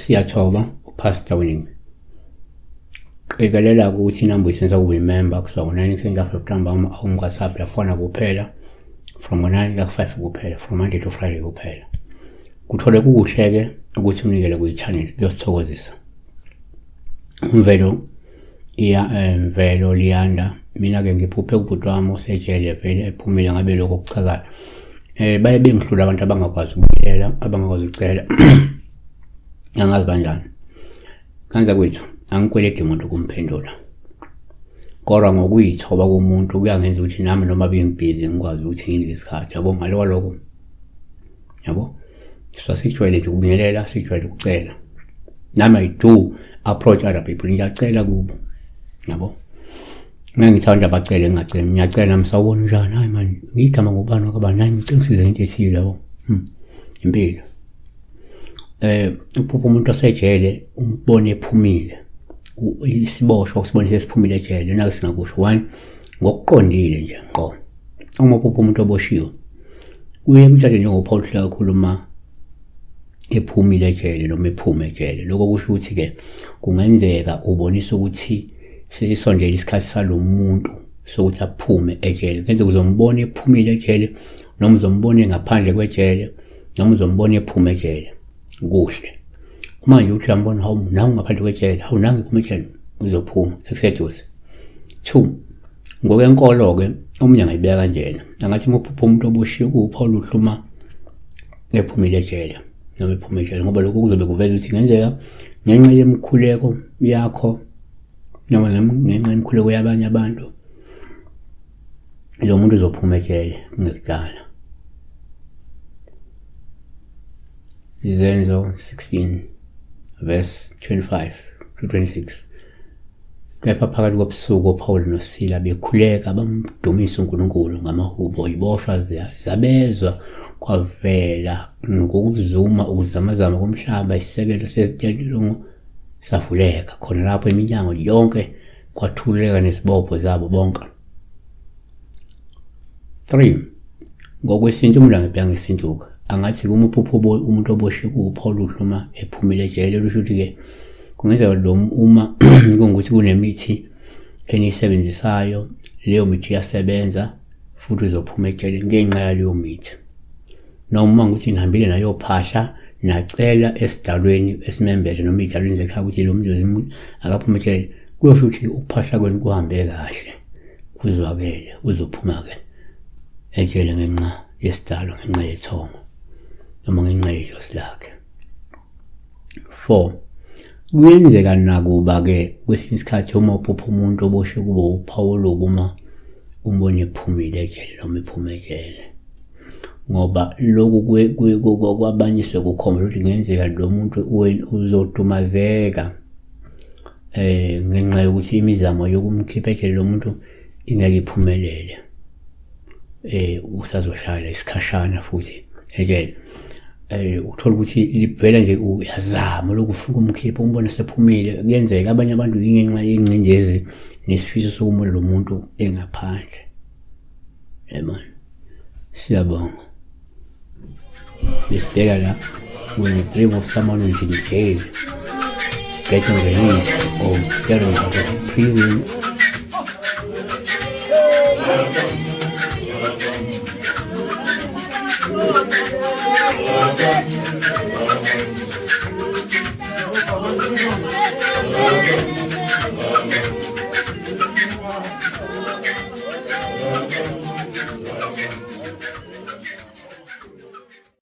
Siyathoba uPastor Winning. Qikelela ukuthi inamba uyisenza kube imember kusuka ngo-9 ekuseni ka-5 ntambama awumkasabi yafona kuphela from ngo-9 ka-5 kuphela from Monday to Friday kuphela. Kuthole kukuhle-ke ukuthi unikele kwi-channel kuyosithokozisa. Umvelo iya mvelo liyanda mina-ke ngiphuphe kubhuti wami osejele vele ephumile ngabe lokho kuchazayo baye bengihlula abantu abangakwazi ukubuyela abangakwazi ukucela angazi kanjani kanza kwethu angikweledi muntu ukumphendula kodwa ngokuyithoba komuntu kuyangenza ukuthi nami noma bengibhizi ngikwazi ukuthi nginike isikhathi yabo ngale kwaloko yabo so sijwayele nje ukubingelela sijwayele ukucela nami i do approach other people ngiyacela kubo yabo ngeke ngithanda abacele ngingaceli ngiyacela nami sawubona njani hayi man ngigama ngubani wakabani hayi ngicela usize ngento ethile yabo impilo uphupha umuntu osejele umbone ephumile isiboshwa usibone sesiphumile ejele nake singakusho one ngokuqondile nje ngqo uma uphupha umuntu oboshiwe kuye kuthathwe njengophawu oluhle kakhulu uma ephumile ejele noma ephume ejele. Lokho kusho ukuthi-ke kungenzeka ubonisa ukuthi sesisondele isikhathi salo muntu sokuthi aphume ejele. Kungenzeka uzombona ephumile ejele noma uzombona engaphandle kwejele noma uzombona ephume ejele. Kuhle. Uma nje uthi uyambona hawu nangu ngaphandle kwejele, hawu nangu ephume ejele, uzophuma sekuseduze. Two, ngokwenkolo-ke omunye angayibeka kanjena angathi uma uphupha umuntu oboshiwe kuwuphawu oluhle uma ephumile ejele noma ephume ejele ngoba lokhu kuzobe kuveza ukuthi kungenzeka ngenxa yemikhuleko yakho noma ngenxa yemikhuleko yabanye abantu lo muntu uzophuma ejele kungekudala. Izenzo 16 verse 25 to 26. Kepha phakathi kobusuku oPawulu noSila bekhuleka bamdumisa uNkulunkulu ngamahubo, iboshwa zabezwa kwavela ngokuzuma ukuzamazama komhlaba, isisekelo sezitelongo savuleka khona lapho iminyango yonke kwathuleka nezibopho zabo bonke. 3 ngokwesintu umuntu angibheka ngesintu-ke angathi uma uphupha umuntu oboshiwe kuwupha oluhle uma ephumile ejele lusho ukuthi-ke kungenzeka lo uma kungukuthi kunemithi eniyisebenzisayo leyo mithi iyasebenza futhi uzophuma ejele ngenxa yaleyo mithi noma uma ukuthi nihambile nayophahla nacela esidalweni esimembele noma ey'dalweni zekhaya ukuthi lo muntu akaphume ejele kuyosho ukuthi ukuphahla kwenu kuhambe kahle kuzwakele uzophuma-ke ejele ngenxa yesidalo ngenxa yethongo noma ngenxa yedlozi lakhe. 4 kuyenzeka nakuba-ke kwesinye isikhathi uma uphupha umuntu oboshwe kube uphawu olubi uma umbona ephumile ejele noma ephume ejele ngoba lokhu kwabanye sekukhomba ukuthi kungenzeka lo muntu uzodumazeka ngenxa yokuthi imizamo yokumkhipha ejele lo muntu ingeke iphumelele usazohlala isikhashana futhi ejele uthola ukuthi libhela nje uyazama lokhu ufuna ukumkhipha umbone sephumile kuyenzeka abanye abantu ingenxa yengcindezi nesifiso sokumbona lo muntu engaphandle yabona siyabonga besibheka la when you dream of someone who is in jail getting released or getting out of prison.